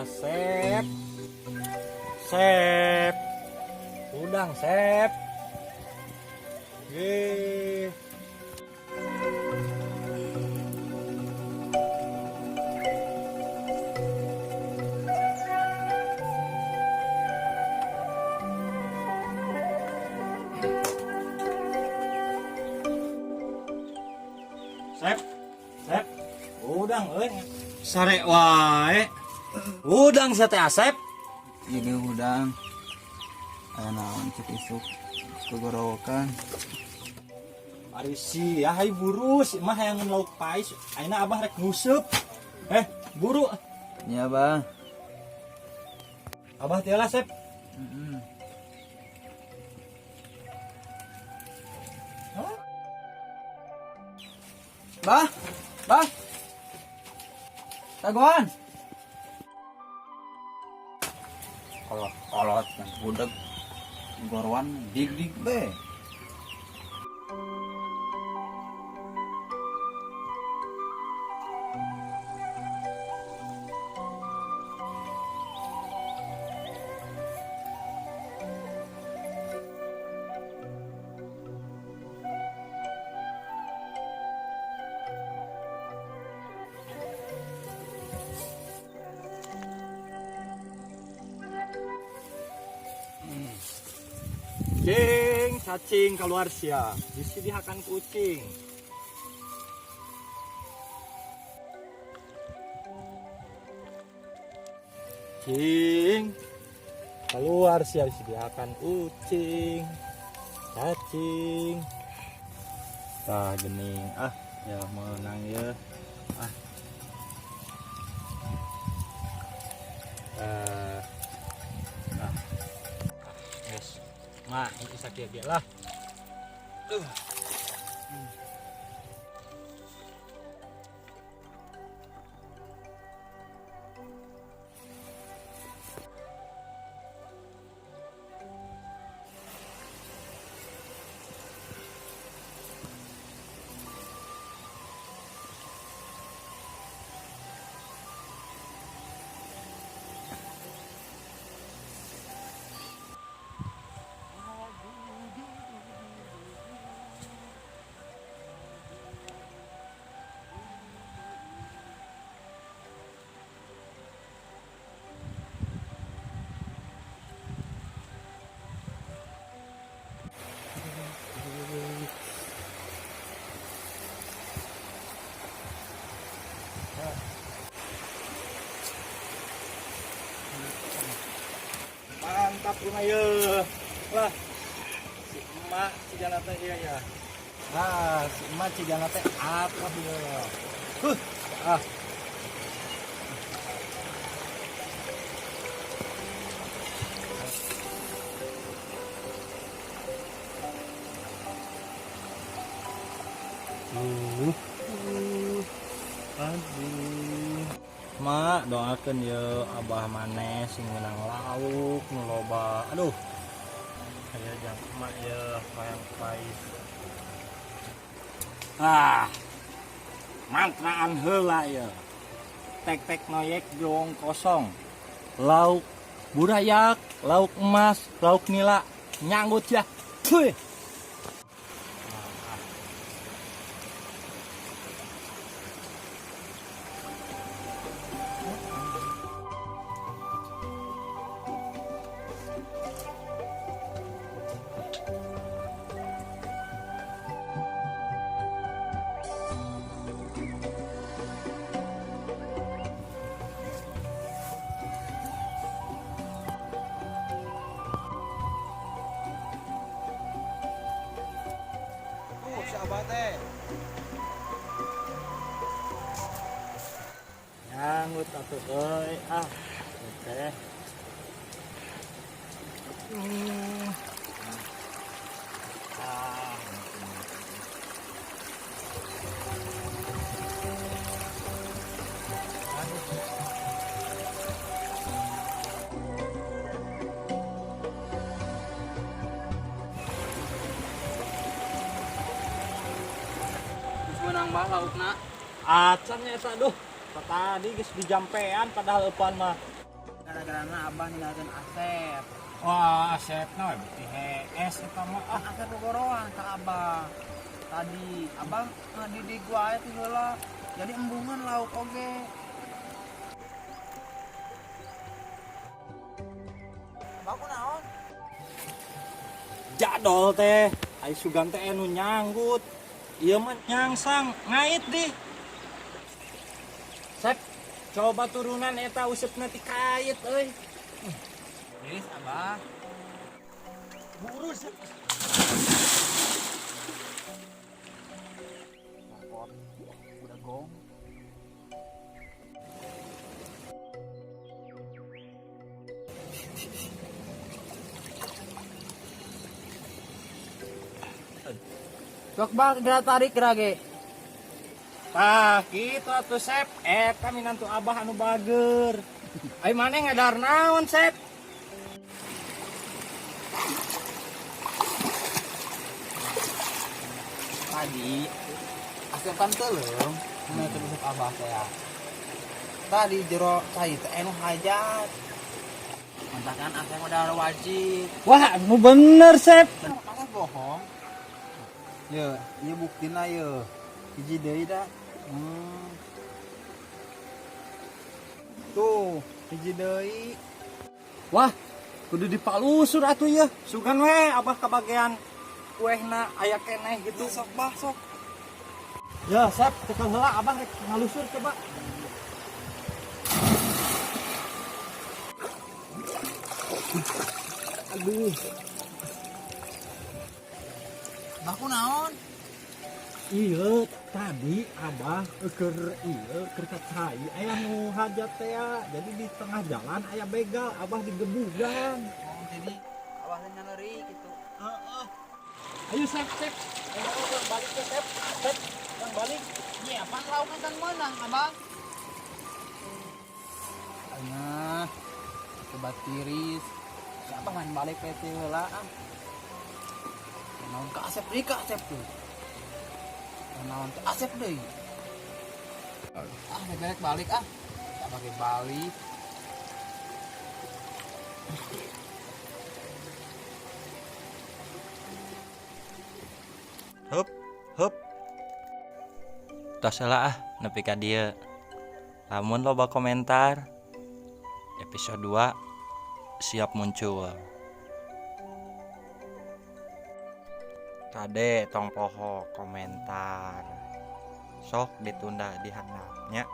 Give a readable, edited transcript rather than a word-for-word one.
Asep. Sep. Udang sep. Ye. Sep. Sep. Udang euy. Sare wae. Udang sate Asep. Ini udang. Aya naon cek isuk. Kegorowokan. Ari sia hai buru si mah hayang lauk pais. Ayeuna abah rek nguseup. Eh, buru. Nya, Bang. Abah teh lah, Sep. Heeh. Bah, bah. Tagoan. Kolot kolot kan budak gorowan dig dig be. Cing, cacing keluar sia. Bisi dihakan kucing. Cing, keluar sia bisi dihakan kucing. Cacing. Tah gening ah, ya menang ya. Ah. Ah. Ah. Yes. Mah, ini sakit lah. Mantap rumah ye. Lah, si emak cigana teh iya ya. Nah, si emak cigana teh apa ya? Huh, ah. Aduh. Mak doakeun ye abah maneh sing menang lauk nu loba. Aduh. Aya jang emak ye hayang pais. Ah. Mantraan heula ye. Tek-tek noyek jong kosong. Lauk burayak, lauk emas, lauk nila nyanggut ya. Cuy. Euy ah. Teh. Ah. Menang bah laukna. Acan nya eta duh. Tadi geus dijampean padahal eupan mah. Gara-garana abah ninggalkeun Asep. Wah, Asepna we beuti hees eta mah. Ah, Asep gogoroan ka abah. Tadi abah ngadidik wae ti heula. Jadi embungan lauk oge. Abah ku naon? Jadol teh. Ai sugan teh anu nyanggut. Ieu mah nyangsang ngait di. Sep, coba turunan eta usepna ti kait euy. Geus abah. Buru Sep. Rapot udah gong. Sok bal geura tarik geura ge. Tah, kitu atuh Sep. Eta minantu abah anu bager. Ai maneh ngadar naon, Sep? Tadi Asep kan teuleum mun teu usep abah teh ya. Tadi jero cai teh anu hajat. Mantakan Asep udah wajib. Wah, anu bener, Sep. Masa bohong? Ye, ieu buktina ye. Hiji deui dah. Tuh, hiji deui. Wah, kudu dipalusur atuh ye. Sugan we abah kabagean kuehna aya keneh gitu. Sok bah sok. Ya, Sep, tekan heula abah rek ngalusur coba. Aduh. Bah ku naon? Iya, tadi abah keur ieu keur ka cai aya nu hajat teh ya. Jadi di tengah jalan aya begal, abah digebugan. Oh, jadi abah teh nyaleri gitu. Heeh. Ayo Sep, Sep. Ayo balik ke Sep. Sep, yang balik. Iya, apaan lauknya kan menang, abah? Nah, coba tiris. Siapa main balik PT heula ah. Naon ka Asep deui ka Asep tuh. Naon ka Asep deui. Ah, balik balik ah. Tak pakai balik. Hup, hup. Tos heula ah nepi ka dieu. Lamun loba komentar, episode 2 siap muncul. Kade tong poho komentar. Sok ditunda dihandapnya.